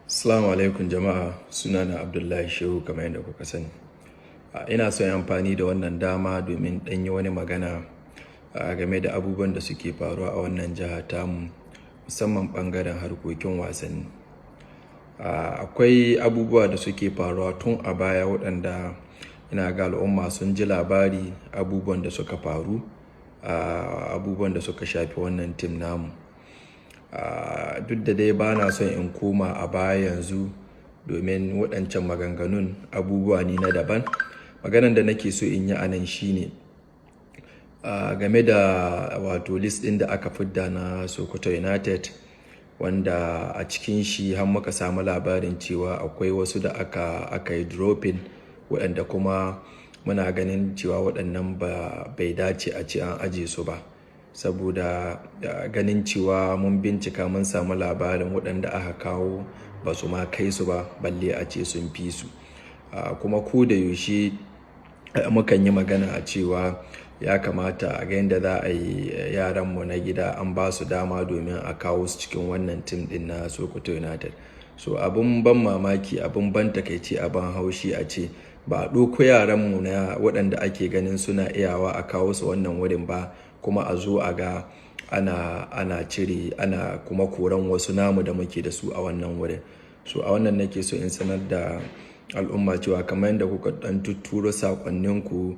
Assalamu alaikum jama'a, sunana Abdullahi Shehu kamar yadda kuka sani. Ina son yi amfani da wannan dama domin ɗan yi wani magana game da abubuwan da suke faruwa a wannan jiha tamu, musamman ɓangaren harkokin wasanni. Akwai abubuwa da suke faruwa tun a baya waɗanda ina ga al'umma sun ji labari abubuwan da suka faru, abubuwan da suka shafi wannan team namu. Duk da dai bana son in koma a baya yanzu domin waɗancan maganganun abubuwa ne na daban. Maganan da nake so in yi a nan shine game da wato list ɗin da aka fidda na Sokoto United, wanda a cikin shi har muka samu labarin cewa akwai wasu da aka yi dropping, waɗanda kuma muna ganin cewa waɗannan ba bai dace a ce an aje su ba. Saboda ganin cewa mun bincika, mun samu labarin waɗanda aka kawo ba su ma kai su ba, balle a ce sun fi su. Kuma ko da yaushe mukan yi magana a cewa ya kamata a ga yanda za a yi yaranmu na gida an ba su dama domin a kawo su cikin wannan team ɗin na Sokoto United. So abun ban mamaki, abun ban takaici, abin haushi a ce ba a ɗauko yaranmu na waɗanda ake ganin suna iyawa a kawo su wannan wurin ba, kuma a zo a ga ana cire, ana kuma koran wasu namu da muke da su a wannan wurin. So a wannan nake so in sanar da al'umma cewa kamar yadda kuka ɗan tutturo saƙonninku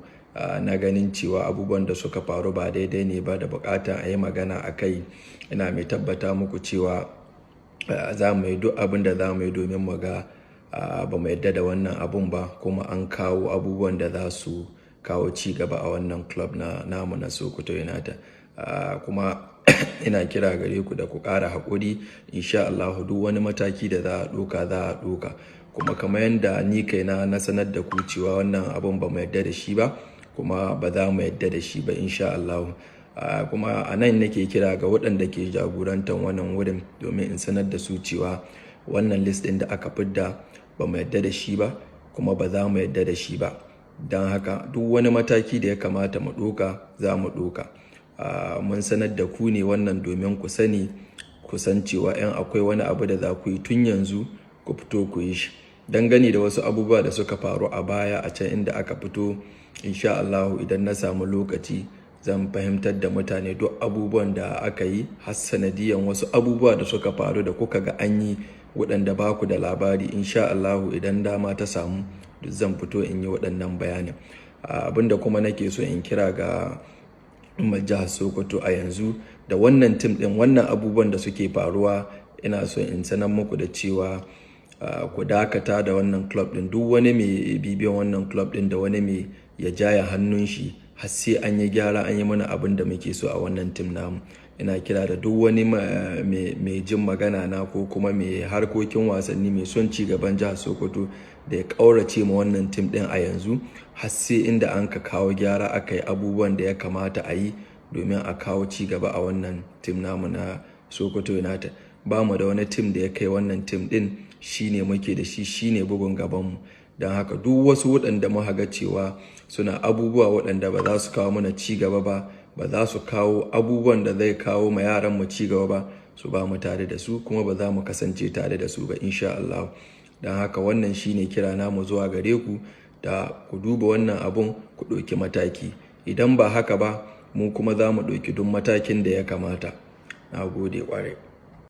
na ganin cewa abubuwan da suka faru ba daidai ne ba da buƙatar a yi magana a kai. Ina mai tabbata muku cewa za mu yi duk abin da za mu yi domin mu ga ba mu yarda da wannan abun ba, kuma an kawo abubuwan da za su kawo ci gaba a wannan club na namu na Sokoto United. Kuma ina kira gare ku da ku ƙara haƙuri. Insha Allahu duk wani mataki da za a ɗauka, za a ɗauka. Kuma kamar yadda ni kaina na sanar da ku cewa wannan abun ba mu yarda da shi ba, kuma ba za mu yarda da shi ba insha Allahu. Kuma a nan nake kira ga waɗanda ke jagorantar wannan wurin domin in sanar da su cewa wannan list ɗin da aka fidda ba mu yarda da shi ba, kuma ba za mu yarda da shi ba. Don haka duk wani mataki da ya kamata mu ɗauka, za mu ɗauka. Mun sanar da ku ne wannan domin ku sani, ku san cewa in akwai wani abu da za ku yi tun yanzu, ku fito ku yi shi. Dangane da wasu abubuwa da suka faru a baya a can inda aka fito, insha Allahu idan na samu lokaci zan fahimtar da mutane duk abubuwan da aka yi har sanadiyan wasu abubuwa da suka faru da kuka ga an yi, waɗanda ba ku da labari. Insha Allahu idan dama ta samu, duk zan fito in yi waɗannan bayanin. Abin da kuma nake so in kira ga al'ummar jihar Sokoto a yanzu da wannan team ɗin, wannan abubuwan da suke faruwa, ina so in sanar muku da cewa ku dakata da wannan club ɗin. Duk wani mai bibiyan wannan club ɗin da wani mai ya jaya hannun shi har sai an yi gyara, an yi mana abin da muke so a wannan team namu. Ina kira da duk wani mai jin magana na ko kuma mai harkokin wasanni, mai son ci gaban jihar Sokoto, da ya ƙaurace ma wannan team ɗin a yanzu har sai inda an ka kawo gyara, aka yi abubuwan da ya kamata a yi domin a kawo ci gaba a wannan team namu na Sokoto United. Ba mu da wani team da ya kai wannan team ɗin, shine muke da shi, shine bugun gabanmu. Don haka duk wasu waɗanda muka ga cewa suna abubuwa waɗanda ba za su kawo mana ci gaba ba, ba za su kawo abubuwan da zai kawo ma yaran mu ci gaba ba, su ba mu tare da su, kuma ba za mu kasance tare da su ba insha Allah. Don haka wannan shine kira namu zuwa gare ku da ku duba wannan abun, ku ɗauki mataki. Idan ba haka ba, mu kuma za mu ɗauki duk matakin da ya kamata. Na gode ƙwarai.